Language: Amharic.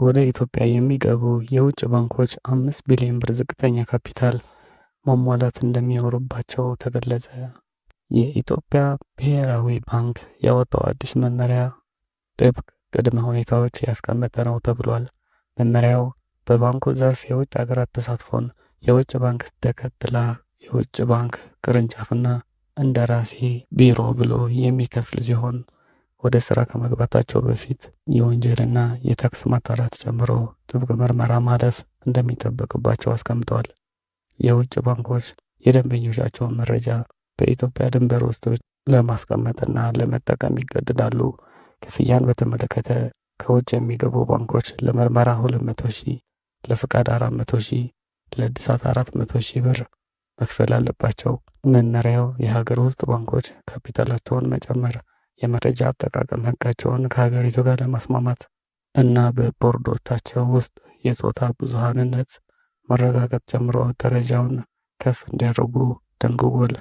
ወደ ኢትዮጵያ የሚገቡ የውጭ ባንኮች 5 ቢሊዮን ብር ዝቅተኛ ካፒታል ማሟላት እንደሚኖርባቸው ተገለጸ። የኢትዮጵያ ብሔራዊ ባንክ ያወጣው አዲስ መመሪያ ጥብቅ ቅድመ ሁኔታዎች ያስቀመጠ ነው ተብሏል። መመሪያው በባንኩ ዘርፍ የውጭ ሀገራት ተሳትፎን፣ የውጭ ባንክ ተከትላ፣ የውጭ ባንክ ቅርንጫፍና እንደራሴ ቢሮ ብሎ የሚከፍል ሲሆን፣ ወደ ስራ ከመግባታቸው በፊት የወንጀልና የታክስ ማጣራት ጨምሮ ጥብቅ ምርመራ ማለፍ እንደሚጠበቅባቸው አስቀምጠዋል። የውጭ ባንኮች የደንበኞቻቸውን መረጃ በኢትዮጵያ ድንበር ውስጥ ለማስቀመጥና ለመጠቀም ይገደዳሉ። ክፍያን በተመለከተ ከውጭ የሚገቡ ባንኮች ለምርመራ 200,000፣ ለፍቃድ 400,000፣ ለእድሳት 400,000 ብር መክፈል አለባቸው። መመሪያው የሀገር ውስጥ ባንኮች ካፒታላቸውን መጨመር፣ የመረጃ አጠቃቀም ሕጋቸውን ከሀገሪቱ ጋር ለማስማማት እና በቦርዶቻቸው ውስጥ የጾታ ብዙሃንነት ማረጋገጥ ጨምሮ ደረጃውን ከፍ እንዲያደርጉ ደንግጓል።